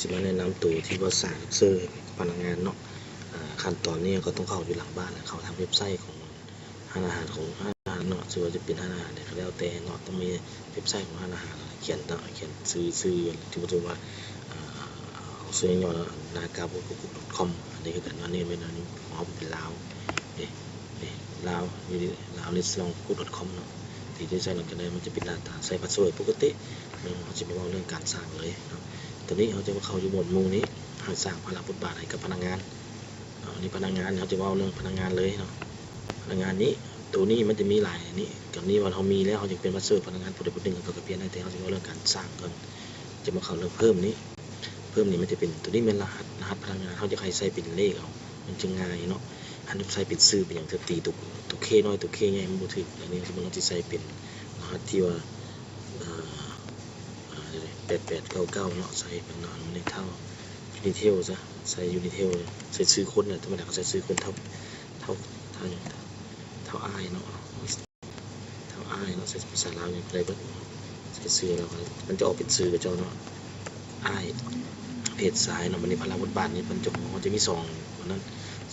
ຊິມາແນະນຳໂຕທີ່ວ່າສ້າງເຊີພະນັກງານເນາະ. ອາ ຂັ້ນຕອນນີ້ເຮົາກໍຕ້ອງເຂົ້າຢູ່ຫຼັງບ້ານ ເຂົ້າທາງເວັບໄຊຂອງຮ້ານອາຫານ ຂອງຮ້ານອາຫານເນາະ, ຫຼືວ່າຈະເປັນຮ້ານອາຫານໃດກໍແລ້ວແຕ່ເນາະ, ຕ້ອງມີເວັບໄຊຂອງຮ້ານອາຫານ ຂຽນ ຂຽນຊື່ ຊື່ ຖືວ່າ ຖືວ່າ ອາ ເອົາຊື່ຫຍໍ້ ນາກາ ກະກອກ ດອດຄອມ ອັນນີ້ຄືກັນເນາະ. ອັນນີ້ແມ່ນ ອັນນີ້ຂອງເຮົາເປັນລາວ ນີ້ ນີ້ ລາວ ຢູ່ ລາວ ເຣັສຕອຣອງ ກູດ ດອດຄອມ ເນາະ. ທີ່ຈະໃຊ້ນຳກັນໄດ້ ມັນຈະເປັນໜ້າຕາ ໃສ່ພາສເວີດປົກກະຕິ. ແລ້ວເຮົາຊິມາເວົ້າເລື່ອງການສ້າງເລີຍເນາະ. ຕອນນີ້ເຮົາຈະມາເຂົ້າຢູ່ໝວດໝູ່ນີ້ ໃຫ້ສ້າງພາລະບົດບາດໃຫ້ກັບພະນັກງານ. ເນາະ ອັນນີ້ພະນັກງານ ເຮົາຈະເວົ້າເລື່ອງພະນັກງານເລີຍເນາະ. ພະນັກງານນີ້ ໂຕນີ້ມັນຈະມີຫຼາຍນີ້ ກໍນີ້ວ່າເຮົາມີແລ້ວ ເຮົາຈະປ່ຽນພາສເວີດພະນັກງານຜູ້ໃດຜູ້ໜຶ່ງ ເຮົາກໍປ່ຽນໄດ້ ແຕ່ເຮົາຈະເວົ້າເລື່ອງການສ້າງກ່ອນ. ຈະມາເຂົ້າເລື່ອງເພີ່ມນີ້ ເພີ່ມນີ້ມັນຈະເປັນ ໂຕນີ້ແມ່ນລະຫັດ ລະຫັດພະນັກງານ ເຮົາຈະໃຫ້ໃສ່ເປັນເລກເອົາ ມັນຈະງ່າຍເນາະ. ຄັນໃສ່ເປັນຊື່ເປັນຫຍັງ ຈະຕີຕົວ ຕົວເຄນ້ອຍ ຕົວເຄໃຫຍ່ ມັນບໍ່ຖືກ. ອັນນີ້ສົມມຸດເຮົາຊິໃສ່ເປັນລະຫັດທີ່ວ່າ ເອີ ເອີ ແປດແປດເກົ້າເກົ້າເນາະ ໃສ່ເປັນ Unitel ຊະ ໃສ່ Unitel ໃສ່ຊື່ຄົນນະ. ທຳມະດາເຂົາໃສ່ຊື່ຄົນ ເຖົ້າ ເຖົ້າ ເຖົ້າ ເຖົ້າອ້າຍເນາະ ເຖົ້າອ້າຍເນາະ ໃສ່ພາສາລາວນີ້ໄດ້ເບິດ ໃສ່ຊື່ລາວ ມັນຈະອອກເປັນຊື່ຂະເຈົ້າເນາະ ອ້າຍ ເພດຊາຍເນາະ. ບັດນີ້ພາລະບົດບາດນີ້ ມັນຈະ ມັນຈະມີສອງ ອັນນັ້ນ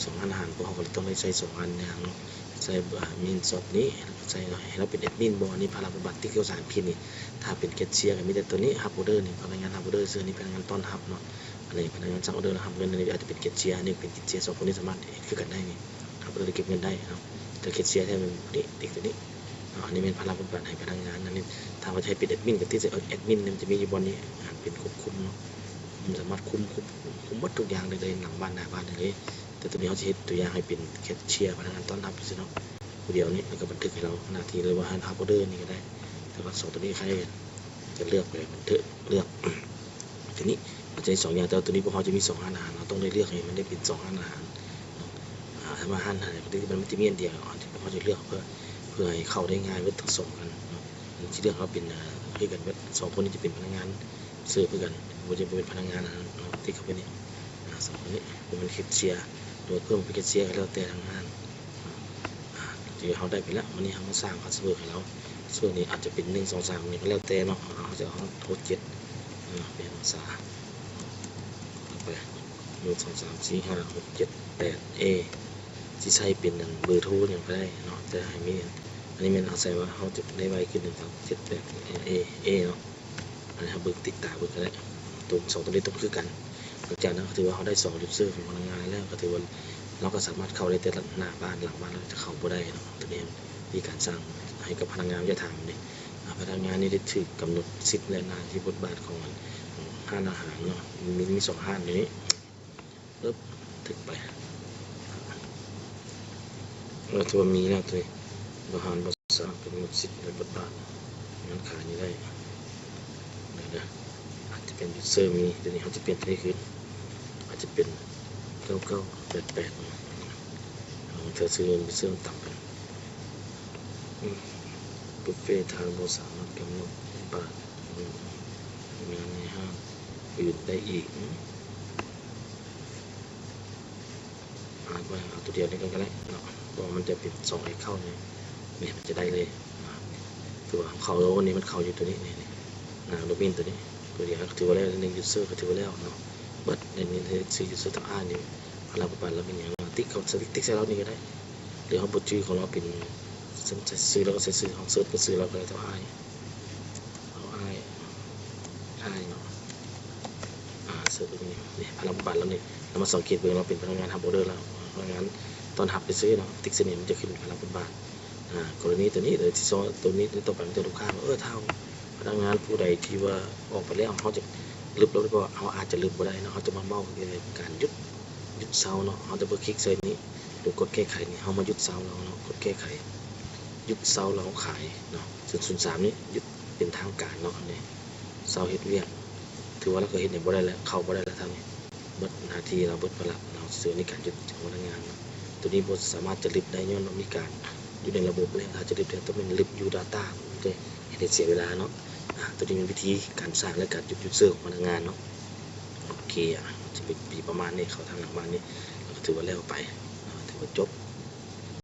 ສອງຮ້ານອາຫານ ພວກເຮົາກໍເລີຍຕ້ອງໄດ້ໃສ່ສອງອັນຢ່າງເນາະ ໃສ່ ເອີ ແອັດມິນຊັອບນີ້ ໃສ່ໃຫ້ລາວເປັນແອັດມິນບໍ ອັນນີ້ພາລະບົດບາດ ຕິກເຂົ້າສາມຂີດນີ້. ຖ້າເປັນແຄຊເຊຍກໍມີແຕ່ໂຕນີ້ ຮັບອໍເດີນີ້ ພະນັກງານຮັບອໍເດີ ເຊິ່ງອັນນີ້ພະນັກງານຕ້ອນຮັບເນາະ. ອັນນີ້ພະນັກງານສັ່ງອໍເດີ ແລ້ວຮັບເງິນ ອັນນີ້ອາດຈະເປັນແຄຊເຊຍ ອັນນີ້ເປັນແຄຊເຊຍ ສອງຄົນນີ້ສາມາດເຮັດຄືກັນໄດ້ນີ້ ຮັບອໍເດີ ເກັບເງິນໄດ້ເນາະ. ແຕ່ແຄຊເຊຍແທ້ແມ່ນນີ້ ຕິກໂຕນີ້ເນາະ. ອັນນີ້ແມ່ນພາລະບົດບາດໃຫ້ພະນັກງານ ອັນນີ້ຖ້າວ່າຈະໃຫ້ເປັນແອັດມິນກໍຕິດໃສ່ແອັດມິນ ມັນຈະມີຢູ່ບ່ອນນີ້ ອາ ເປັນຄວບຄຸມເນາະ ຄຸມ ສາມາດຄຸມ ຄຸມ ຄຸມໝົດທຸກຢ່າງໄດ້ເລີຍ ຫຼັງບ້ານໜ້າບ້ານໄດ້ເລີຍ. ແຕ່ໂຕນີ້ເຮົາຊິເຮັດຕົວຢ່າງໃຫ້ເປັນແຄຊເຊຍ ພະນັກງານຕ້ອນຮັບຊື່ເນາະ ຜູ້ດຽວນີ້ ແລ້ວກໍບັນທຶກໃຫ້ລາວໜ້າທີ່ ຫຼືວ່າໃຫ້ຮັບອໍເດີນີ້ກໍໄດ້. ແຕ່ວ່າສອງໂຕນີ້ໃຄຈະເລືອກໄປບັນທຶກ ເລືອກ ທີນີ້ມັນຈະມີສອງຢ່າງ ແຕ່ວ່າໂຕນີ້ພວກເຮົາຈະມີສອງຮ້ານອາຫານ ເຮົາຕ້ອງໄດ້ເລືອກໃຫ້ມັນໄດ້ເປັນສອງຮ້ານອາຫານເນາະ. ອາ ຖ້າວ່າຮ້ານໃດມັນຈະມີອັນດຽວ ເຮົາຈະເລືອກເພື່ອ ເພື່ອໃຫ້ເຂົ້າໄດ້ງ່າຍເບິດທັງສອງອັນເນາະ. ມັນຊິເລືອກເຮົາເປັນ ອາ ຄືກັນເບິດ ສອງຄົນນີ້ຈະເປັນພະນັກງານເສີບຄືກັນ ບໍ່ຈະເປັນພະນັກງານອັນນັ້ນເນາະ. ຕິກເຂົ້າໄປນີ້ ອາ ສອງຄົນນີ້ ເປັນແຄຊເຊຍ ໂດຍເພີ່ມເປັນແຄຊເຊຍກໍແລ້ວແຕ່ທາງຮ້ານ ອາ ທີ່ເຮົາໄດ້ໄປແລ້ວ. ມື້ນີ້ເຮົາມາສ້າງພາສເວີດໃຫ້ລາວ ພາສເວີດນີ້ອາດຈະເປັນໜຶ່ງ ສອງ ສາມ ນີ້ກໍແລ້ວແຕ່ເນາະ ເຮົາຈະເອົາຫົກ ເຈັດ ອາ ເປັນພາສາ ເອົາໄປ ໜຶ່ງ ສອງ ສາມ ສີ່ ຫ້າ ຫົກ ເຈັດ ແປດ ເອ ຊິໃສ່ເປັນອັນເບີໂທຫຍັງກໍໄດ້ເນາະ ແຕ່ໃຫ້ມີ ອັນນີ້ແມ່ນເຮົາໃສ່ວ່າເຮົາຈະໄດ້ໄວຂຶ້ນ ໜຶ່ງ ສອງ ສາມ ເຈັດ ແປດ ເອ ເອ ເນາະ. ອັນນີ້ເຮົາເບິ່ງຕິດຕາເບິ່ງກໍໄດ້ ຕົວ ສອງຕົວນີ້ຕ້ອງຄືກັນ. ຫຼັງຈາກນັ້ນກໍຖືວ່າເຮົາໄດ້ສອງຢູເຊີຂອງພະນັກງານແລ້ວ ກໍຖືວ່າເຮົາກໍສາມາດເຂົ້າໄດ້ແຕ່ລະໜ້າບ້ານ ຫຼັງບ້ານ ເຮົາຈະເຂົ້າບໍ່ໄດ້ເນາະ. ຕົວນີ້ວິທີການສ້າງໃຫ້ກັບພະນັກງານ ຢ່າຖາມເດ້ ອາ ພະນັກງານນີ້ໄດ້ຖືກກຳນົດສິດ ແລະ ໜ້າທີ່ບົດບາດຂອງ ຂອງຮ້ານອາຫານເນາະ ມີ ມີສອງຮ້ານຢູ່ນີ້ ປຶບ ຖືກໄປ ແລ້ວຕົວມີແລ້ວ ຕົວ ອາຫານບໍ່ສາມາດກຳນົດສິດ ແລະ ບົດບາດ ງານຂາຍນີ້ໄດ້ ເດີ ອາດຈະເປັນຢູເຊີມີ ຕົວນີ້ເຮົາຈະປ່ຽນຕົວນີ້ຄືນ ອາດຈະເປັນ ເກົ້າເກົ້າແປດແປດ ເນາະ ເຮົາເທື່ອຊື້ຢູເຊີມັນຕ່ຳໄປ ອືມ ບຸບເຟທານບໍ່ສາມາດກຳນົດບາດ ອືມ ງານໃນຮ້ານອື່ນໄດ້ອີກ ອືມ ອາ ເອົາຕົວດຽວນີ້ກ່ອນກໍໄດ້ເນາະ ເພາະວ່າມັນຈະເປັນສອງແອັກເຄົານີ້ ນີ້ມັນຈະໄດ້ເລີຍ ອາ ຄືວ່າເຮົາເຂົ້າ ໂອ້ ນີ້ມັນເຂົ້າຢູ່ຕົວນີ້ ນີ້ ນີ້ ອາ ໂດເມນຕົວນີ້ ຕົວດຽວກໍຖືວ່າແລ້ວ ໜຶ່ງຢູເຊີກໍຖືວ່າແລ້ວເນາະ ເບິດ ໃນນີ້ຊື່ຢູເຊີ ຕ້ອງອ່ານຢູ່ ພາລະບົດບາດລາວເປັນຫຍັງ ຕິກເຂົ້າ ຕິກ ຕິກໃສ່ລາວນີ້ກໍໄດ້ ຫຼືເຮົາບໍ່ຈື່ຂອງລາວເປັນ ໃສ່ຊື່ລາວກໍໃສ່ຊື່ ເຮົາເສີດກໍຊື່ລາວກໍໄດ້ ເຈົ້າອ້າຍ ເອົາອ້າຍ ອ້າຍເນາະ ອາ ເສີດຕົວນີ້ ນີ້ພາລະບົດບາດລາວນີ້ ເຮົາມາສັງເກດເບິ່ງ ລາວເປັນພະນັກງານຮັບອໍເດີແລ້ວ ພະນັກງານຕ້ອນຮັບໄປຊື້ເນາະ ຕິກໃສ່ນີ້ມັນຈະຂຶ້ນພາລະບົດບາດ ອາ ກໍລະນີຕົວນີ້ ຕົວທີສອງ ຕົວນີ້ ຕໍ່ໄປມັນຈະລູກຄ້າ ເອີ ຖ້າພະນັກງານຜູ້ໃດທີ່ວ່າອອກໄປແລ້ວ ເຮົາຈະລຶບລາວໄດ້ບໍ່ ເຮົາອາດຈະລຶບບໍ່ໄດ້ເນາະ ເຮົາຈະມາເວົ້າກ່ຽວກັບການຢຸດ ຢຸດເຊົາເນາະ ເຮົາຈະມາຄລິກໃສ່ນີ້ ຫຼືກົດແກ້ໄຂນີ້ ເຮົາມາຢຸດເຊົາລາວເນາະ ກົດແກ້ໄຂ ຢຸດເຊົາລາວຂາຍເນາະ ສູນສາມນີ້ຢຸດເປັນທາງການເນາະ ນີ້ເຊົາເຮັດວຽກ ຖືວ່າລາວກໍເຮັດຫຍັງບໍ່ໄດ້ແລ້ວ ເຂົ້າບໍ່ໄດ້ແລ້ວ ທາງນີ້ເບິດໜ້າທີ່ລາວເບິດໄປລະເນາະ ເຊິ່ງໃນການຢຸດຂອງພະນັກງານເນາະ ຕົວນີ້ບໍ່ສາມາດຈະລຶບໄດ້ ຍ້ອນວ່າມີການຢູ່ໃນລະບົບແລ້ວ ຖ້າຈະລຶບໄດ້ຕ້ອງແມ່ນລຶບຢູ່ Data ເດ້ ເຮັດໃຫ້ເສຍເວລາເນາະ ອາ ຕົວນີ້ແມ່ນວິທີການສ້າງ ແລະ ການຢຸດຢູເຊີຂອງພະນັກງານເນາະ ໂອເຄ ອາ ຈະເປັນປະມານນີ້ ເຂົ້າທາງຫຼັງບ້ານນີ້ ແລ້ວກໍຖືວ່າແລ້ວໄປ ອາ ຖືວ່າຈົບ